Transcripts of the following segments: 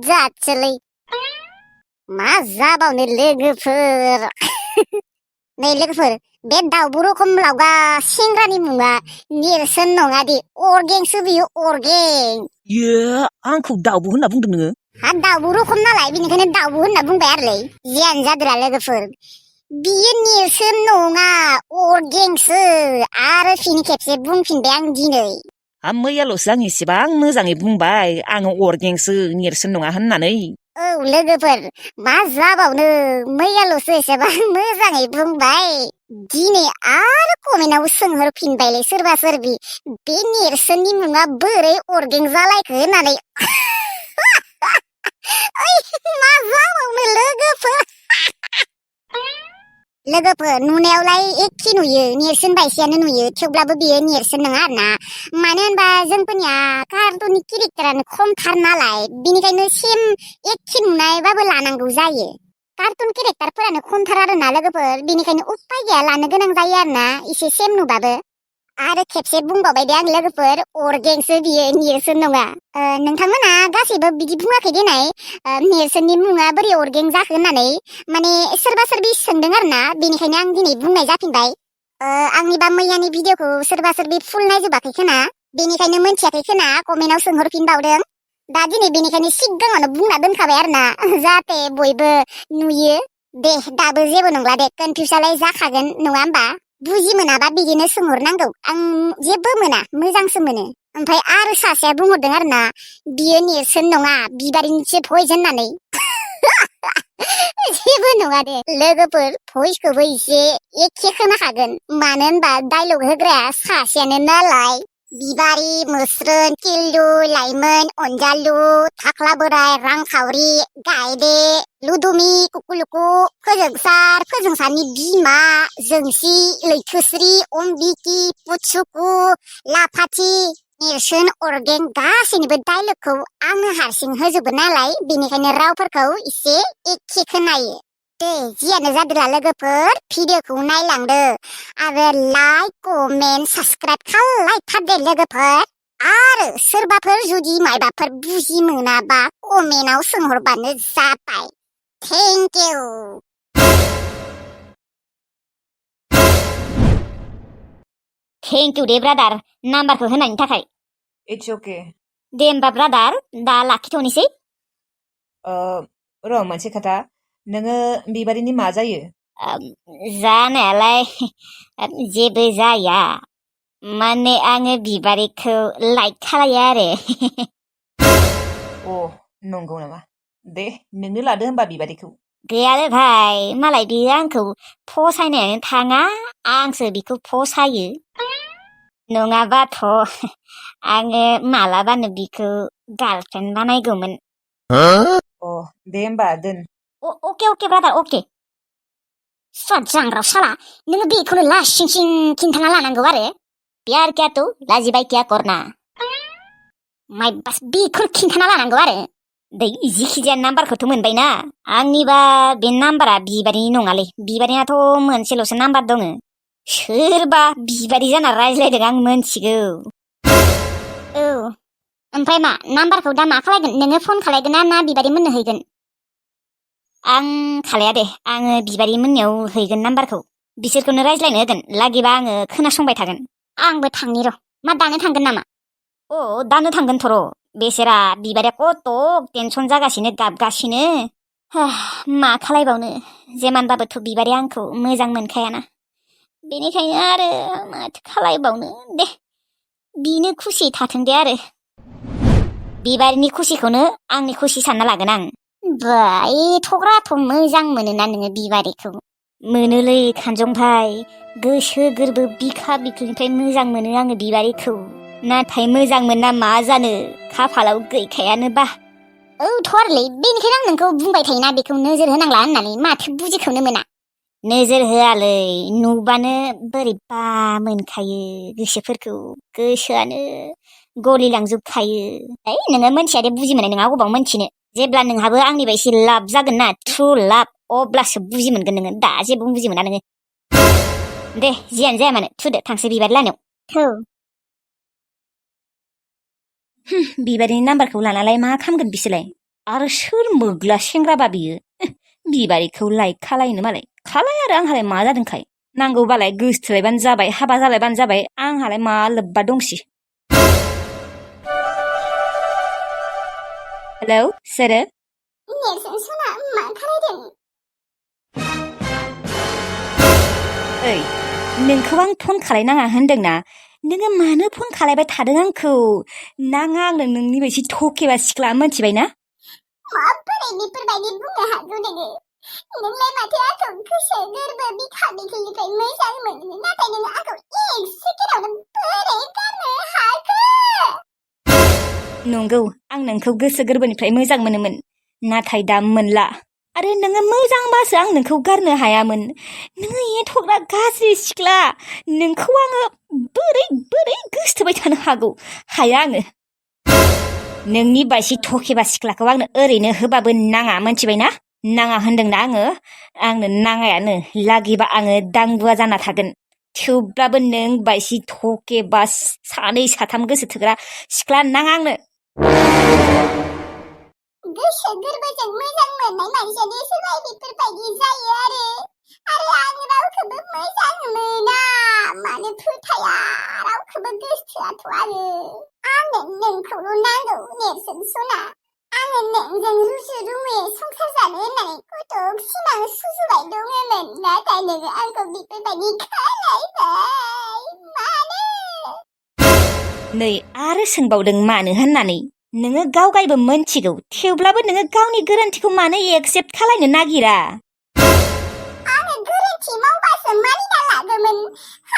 जाथोलै मा जाबावनो लोगोफोर नै लोगोफोर बे दाउब' रखम लावगा सेंग्रानि मुङा नेरसोन नङा दे अरगेंसो बियो अरगें आंखौ दाउब' होनना बुंदों नोङो हा दाउब' रखम नालाय बेनिखायनो दाउब' होनना बुंबाय आरोलै जियानो जादोरा लोगोफोर बियो नेरसोन नङा अरगेंसो आरो फिन खेबसे बुंफिनबाय आं दिनै मैयाल'सो आं एसेबां मोजाङै बुंबाय आङो अरगेंसो नेरसोन नङा होननानै औ लोगोफोर मा जाबावनो मैयाल'सो एसेबां मोजाङै बुंबाय दिनै आरो कमेन्टआव सोंहरफिनबायलै सोरबा सोरबि बे नेरसोननि मुङा बोरै अरगें जालायखो होननानै मा जाबावनो लोगोफोर नुनायावलाय एखे नुयो नेरसोन बायसियानो नुयो थेवब्लाबो बियो नेरसोन नङा आरोना मानो होनबा जोंफोरनिया कार्टुननि केरेक्टारानो खमथार नालाय बेनिखायनो सेम एखे नुनायबाबो लानांगौ जायो कार्टुन केरेक्टारफोरानो खमथार आरोना लोगोफोर बेनिखायनो उपाय गैया लानो गोनां जायो आरोना एसे सेम नुबाबो आरो खेबसे बुंबावबाय दे आं लोगोफोर अरगेंसो बियो नेरसोन नङा नोंथांमोना गासैबो बिदि बुङाखै देनाय नेरसोननि मुङा बोरै अरगें जाखो होननानै माने सोरबा सोरबि सोंदों आरोना बेनिखायनो आं दिनै बुंनाय जाफिनबाय आंनिबा मैयानि भिडिअखौ सोरबा सोरबि फुल नायजोबाखै खोना बेनिखायनो मोनथियाखै खोना कमेन्टआव सोंहरफिनबावदों दा दिनै बेनिखायनो सिगाङावनो बुंना दोनखाबाय आरोना जाहाथे बयबो नुयो दे दाबो जेबो नंला दे कनफिउसालाय जाखागोन नङा होमबा बुजि मोनाबा बिदिनो सोंहरनांगौ आं जेबो मोना मोजांसो मोनो ओमफ्राय आरो सासेया बुंहरदों आरोना बियो नेरसोन नङा बिबारिनिसो भइस होननानै जेबो नङा दे लोगोफोर भइसखौबो एसे एखे खोनाखागोन मानो होनबा डायलग होग्राया सासेयानो नालाय बिबारि मोस्रोन किल्लु लाइमोन अनजालु थाख्ला बोराय रांखावरि गायदे लुदुमि कुकुलुकु फोजोंसारनि बिमा जोंसि लैथोस्रि अम्बिकी पुतसुकु लाफाथि नेरसोन अरगें गासैनिबो डायलगखौ आंनो हारसिं होजोबो नालाय बेनिखायनो रावफोरखौ एसे एखे खोनायो दे जियानो जादोला लोगोफोर भिडिअखौ नायलांदो आरो लाइक कमेन्ट साबस्क्राइब खालायथारदे लोगोफोर आरो सोरबाफोर जुदि मायबाफोर बुजि मोनाबा कमेन्टआव सोंहरबानो जाबाय thank you thank you Day brother नाम्बारखौ होनायनि थाखाय इट्स अके दे होमबा ब्रादार दा लाखिथ'नोसै र' मोनसे खोथा नोङो बिबारिनि मा जायो जानायालाय जेबो जाया माने आङो बिबारिखौ लाइक खालायो आरो नंगौ नामा दे नोंनो लादो होमबा बिबारिखौ गैयालै भाइ मालाय बियो आंखौ फसायनायानो थाङा आंसो बिखौ फसायो नङाबाथ' आङो मालाबानो बिखौ गार्लफ्रेन्ड बानायगौमोन दे होमबा दोन अके ब्रादार अके जांग्राव साला नोङो बेखौनो लासिं सिं खिन्थाना लानांगौ आरो प्यार क्या तू लाजिबाय क्या करना माय बास बेखौनो खिन्थाना लानांगौ आरो दै जिखिजाया नाम्बारखौथ' मोनबायना आंनिबा बे नाम्बारा बिबारिनि नङालै बिबारिनाथ' मोनसेल'सो नाम्बार दङ सोरबा बिबारि जाना रायज्लायदों आं मोनथिगौ औ ओमफ्राय मा नाम्बारखौ दा मा खालायगोन नोङो फन खालायगोन ना बिबारि मोननो हैगोन आं खालाया दे आङो बिबारि मोननायाव हैगोन नाम्बारखौ बिसोरखौनो रायज्लायनो होगोन लागिबा आङो खोनासंबाय थागोन आंबो थांनि र' मा दानो थांगोन नामा दानो थांगोनथ' र' बेसेरा बिबारिया कत' टेनसन जागासिनो गाबगासिनो मा खालायबावनो जेमानबाबोथ' बिबारिया आंखौ मोजां मोनखायाना बेनिखायनो आरो माथो खालायबावनो दे बिनो खुसि थाथों दे आरो बिबारिनि खुसिखौनो आंनि खुसि सानना लागोन आं एथ'ग्राथ' मोजां मोनोना नोङो बिबारिखौ मोनोलै खानजं भाइ गोसो गोरबो बिखा बिख्लोनिफ्राय मोजां मोनो आङो बिबारिखौ नाथाय मोजां मोनना मा जानो खाफालाव गैखायानोबा थ' आरोलै बेनिखायनो आं नोंखौ बुंबाय थायोना बेखौ नोजोर होनांला होननानै माथो बुजिखौनो मोना नोजोर होआलै नुबानो बोरैबा मोनखायो गोसोफोरखौ गोसोआनो गलिलांजोबखायो नोङो मोनथिया दे बुजि मोननाय नङा अबाव मोनथिनो जेब्ला नोंहाबो आंनिबा एसे लाभ जागोन ना ट्रु लाभ अब्लासो बुजि मोनगोन नोङो दा जेबो बुजि मोना नोङो दे जियानो जाया मानो थुदो थांसै बिबारि लानायाव बिबारिनि नाम्बारखौ लानालाय मा खालामगोन बिसोरलाय आरो सोर मोग्ला सेंग्राबा बियो बिबारिखौ लाइक खालायनो मालाय खालाय आरो आंहालाय मा जादोंखाय नांगौबालाय गोसथोलायबानो जाबाय हाबा जालायबानो जाबाय आंहालाय मा लोब्बा दंसि हेलौ सोरो नेरसोन सना मा खालायदों ओइ नोंखौ आं फन खालायनाङा होनदोंना नोङो मानो फन खालायबाय थादों आंखौ नाङा आंनो नोंनि बायदि थकेबा सिख्ला मोनथिबाय ना माबोरै बेफोरबायदि बुंनो हागौ नोङो नोंलाय माथो आंखौ गोसो गोरबो बिखा बिखुनिफ्राय मोजां मोनो नाथाय नोङो आंखौ एक सेकेन्डावनो बोरै गारनो हाखो नंगौ आं नोंखौ गोसो गोरबोनिफ्राय मोजां मोनोमोन नाथाय दा मोनला आरो नोङो मोजांबासो आं नोंखौ गारनो हायामोन नोङो एथ'ग्रा गाज्रि सिख्ला नोंखौ आङो बोरै गोसथोबाय थानो हागौ हाया आङो नोंनि बायदि थकेबा सिख्लाखौ आंनो ओरैनो होबाबो नाङा मोनथिबायना नाङा होनदोंना आंनो नाङायानो लागिबा आङो दांबुवा जाना थागोन थेवब्लाबो नों बायदि थकेबा सानै साथाम गोसो थोग्रा सिख्ला नाङा आंनो गोसो गोरबोजों मोजां मोननाय मानसियानो सोरबा बेफोरबायदि जायो आरो आं रावखौबो मोजां मोना मानो फोथाया रावखौबो गोसोआथ' आरो आंनो नोंखौल' नांगौ नेरसोन सना आङो नोंजों रुजु रुमुयै संसार जानो होननानै खथ' सिमां सुजुबाय दङमोन नाथाय नोङो आंखौ बेफोरबायदि खालायबाय मानो नै आरो सोंबावदों मानो होननानै नोङो गावगायबो मोनथिगौ थेवब्लाबो नोङो गावनि गोरोन्थिखौ मानो एक्सेप्ट खालायनो नागिरा आङो गोरोन्थि मावबासो मानिना लागोमोन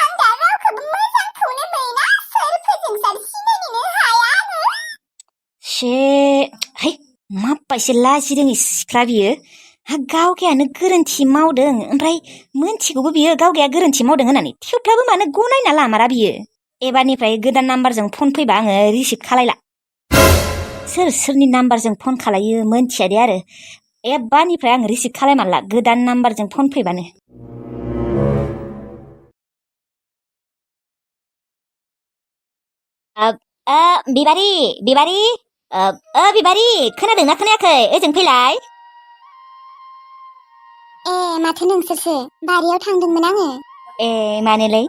आं दा रावखौबो मोजांखौनो मोना सोरफोरजों सार सिनायनोनो हाया आङो है माबायसो लाजिरोङि सिख्ला बियो गावगायानो गोरोन्थि मावदों ओमफ्राय मोनथिगौबो बियो गावगाया गोरोन्थि मावदों होननानै थेवब्लाबो मानो गनायना लामारा बियो एबारनिफ्राय गोदान नाम्बारजों फन फैबा आङो रिसिभ खालायला सोरनि नाम्बारजों फन खालायो मोनथिया दे आरो एबारनिफ्राय आं रिसिभ खालायमारला गोदान नाम्बारजों फन फैबानो बिबारि खोनादोंना खोनायाखै ओजों फैलाय ए माथो नोंसोरसो बारियाव थांदोंमोन आङो ए मानोलै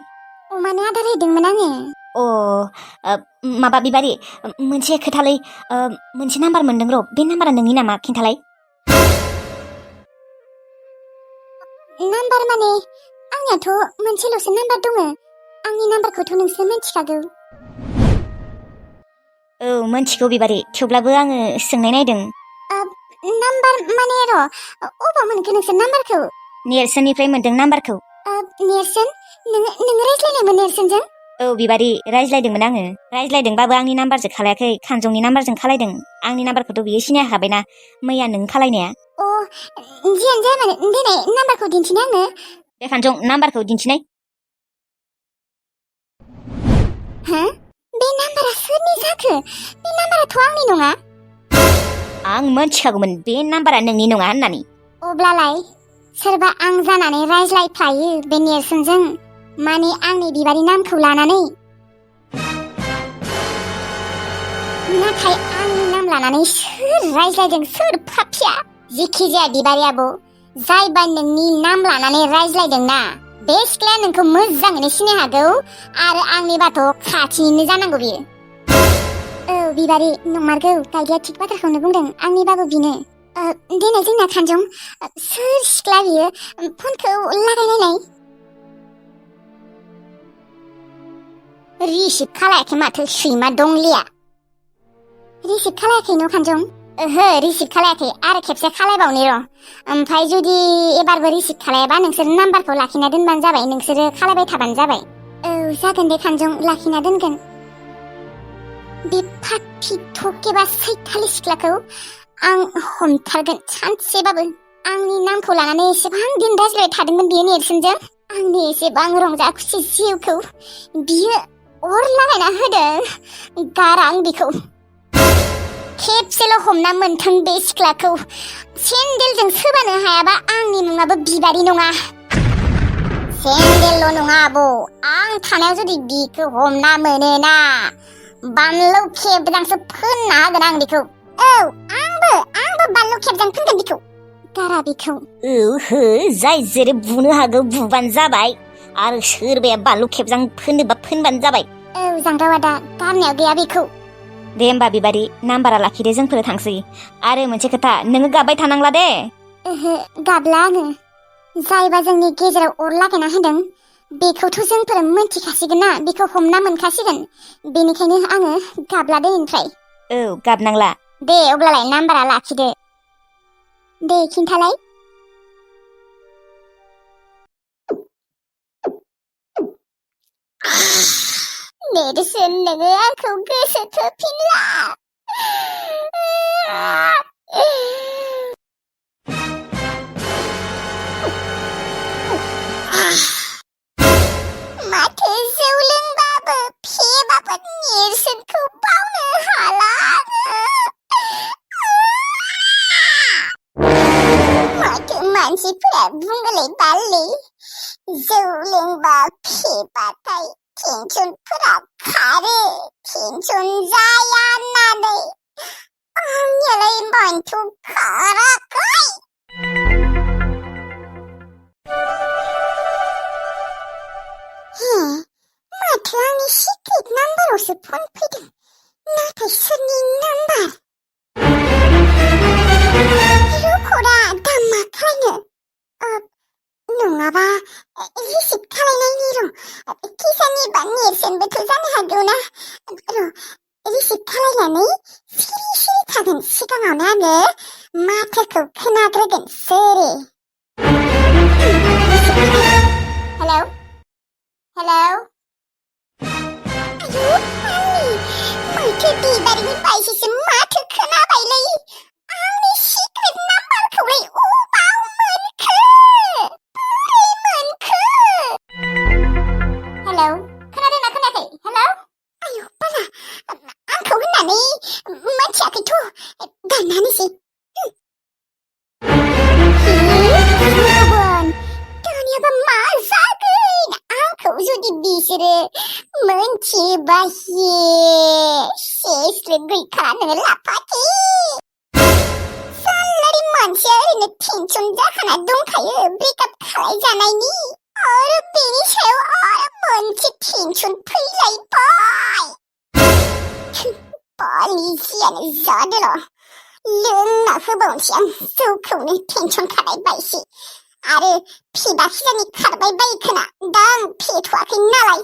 अमानो आदार हैदोंमोन आङो माबा बिबारि मोनसे खोथालै मोनसे नाम्बार मोनदों र' बे नाम्बारा नोंनि नामा खिन्थालाय नाम्बार माने आंनियाथ' मोनसेल'सो नाम्बार दङ आंनि नाम्बारखौथ' नोंसोर मिथिखागौ औ मोनथिगौ बिबारि थेवब्लाबो आङो सोंनाय नायदों नाम्बार माने र' अबाव मोनखो नोंसोर नाम्बारखौ नेरसोननिफ्राय मोनदों नाम्बारखौ नेरसोन नोङो रायज्लायनायमोन नेरसोनजों औ बिबारि रायज्लायदोंमोन आङो रायज्लायदोंबाबो आंनि नाम्बारजों खालायाखै खानजंनि नाम्बारजों खालायदों आंनि नाम्बारखौथ' बियो सिनायखाबायना मैया नों खालायनाया जियानो जाया मानो देनाय नाम्बारखौ दिन्थिनो आंनो दे खानजं नाम्बारखौ दिन्थिनाय बे नाम्बारा सोरनि जाखो बे नाम्बाराथ' आंनि नङा आं मोनथिखागौमोन बे नाम्बारा नोंनि नङा होननानै अब्लालाय सोरबा आं जानानै रायज्लायफ्लायो बे नेरसोनजों माने आंनि बिबारि नामखौ लानानै नाथाय आंनि नाम लानानै सोर रायज्लायदों सोर फाफिया जेखि जाया बिबारि आब' जायबा नोंनि नाम लानानै रायज्लायदोंना बे सिख्लाया नोंखौ मोजाङैनो सिनाय हागौ आरो आंनिबाथ' खाथिनिनो जानांगौ बियो औ बिबारि नंमारगौ गायदेया थिग बाथ्राखौनो बुंदों आंनिबाबो बिनो देनाय जोंना खानजं सोर सिख्ला बियो फनखौ लागायनायनाय रिसिभ खालायाखै माथो सैमा दंलिया रिसिभ खालायाखै न' खानजं ओहो रिसिभ खालायाखै आरो खेबसे खालायबावनि र' ओमफ्राय जुदि एबारबो रिसिभ खालायाबा नोंसोर नाम्बारखौ लाखिना दोनबानो जाबाय नोंसोरो खालायबाय थाबानो जाबाय औ जागोन दे खानजं लाखिना दोनगोन बे फाफि थकेबा सैथालि सिख्लाखौ आं हमथारगोन सानसेबाबो आंनि नामखौ लानानै एसेबां दिन रायज्लायबाय थादोंमोन बियो नेरसोनजों आंनि एसेबां रंजा खुसि जिउखौ बियो अर लागायना होदों गारा आं बिखौ खेबसेल' हमना मोनथों बे सिख्लाखौ सेन्देलजों सोबानो हायाबा आंनि मुङाबो बिबारि नङा सेन्देलल' नङा आब' आं थानायाव जुदि बिखौ हमना मोनोना बानलौ खेबजांसो फोनना होगोन आं बिखौ औ आंबो नोंबो बानलु खेबजां फोनगोन बिखौ गारा बिखौ हो जाय जेरै बुनो हागौ बुबानो जाबाय आरो सोरबाया बानलु खेबजां फोनोबा फोनबानो जाबाय औ जांगाव आदा गारनायाव गैया बिखौ दे होमबा बिबारि नाम्बारा लाखिदो जोंफोर थांसै आरो मोनसे खोथा नोङो गाबबाय थानांला दे ओहो गाबला आङो जायबा जोंनि गेजेराव अर लागायना होदों बेखौथ' जोंफोर मोनथिखासिगोन ना बेखौ हमना मोनखासिगोन बेनिखायनो आङो गाबला दिनैनिफ्राय औ गाबनांला दे अब्लालाय नाम्बारा लाखिदो दे खिन्थालाय नेरसोन नोङो आंखौ गोसोथोफिनला माथो जौ लोंबाबो फेबाबो नेरसोनखौ बावनो हाला माथो मानसिफोरा बुङोलै बाललै जौ लोंबा फेबाथाय टेनसनफोरा खारो टेनसन जाया होननानै आंनियालाय मानोथ' खाराखै माथो आंनि सिक्रेट नाम्बारावसो फन फैदों नाथाय सोरनि नाम्बार रुख'रा दा मा खालायनो नङाबा रिसिभ खालायनायनि र' किसानिबा नेरसोनबोथ' जानो हागौ ना र' रिसिभ खालायनानै सिरि सिरि थागोन सिगाङावनो आङो माथोखौ खोनाग्रोगोन सोरे हेलौ हेलौ आयु आंनि माथो बिबारिनि बायसोसो माथो खोनाबायलै आंनि सिक्रेट नाम्बारखौलाय अबाव मोनखो बोरै मोनखो हेलौ खोनादोंना खोनायाखै हेलौ आयु बाला आंखौ होननानै मोनथियाखैथ' दाननानैसै दानियाबा मा जागोन आंखौ जुदि बिसोरो मोनथियोबा सेसले गैखाला नोङो लाफाथि सालारि मानसिया ओरैनो टेनसन जाखाना दंखायो ब्रेकआप खालायजानायनि आरो बेनि सायाव आरो मोनसे टेनसन फैलायबाय बालिजियानो जादोल' लोंना होबावनोसै आं जौखौनो टेनसन खालायबायसै आरो फेबा खिजानि खारबाय बायो खोना दा आं फेथ'वाखै नालाय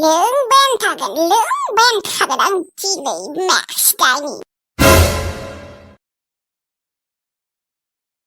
लोंबायानो थागोन आं दिनै मेक्स गायनि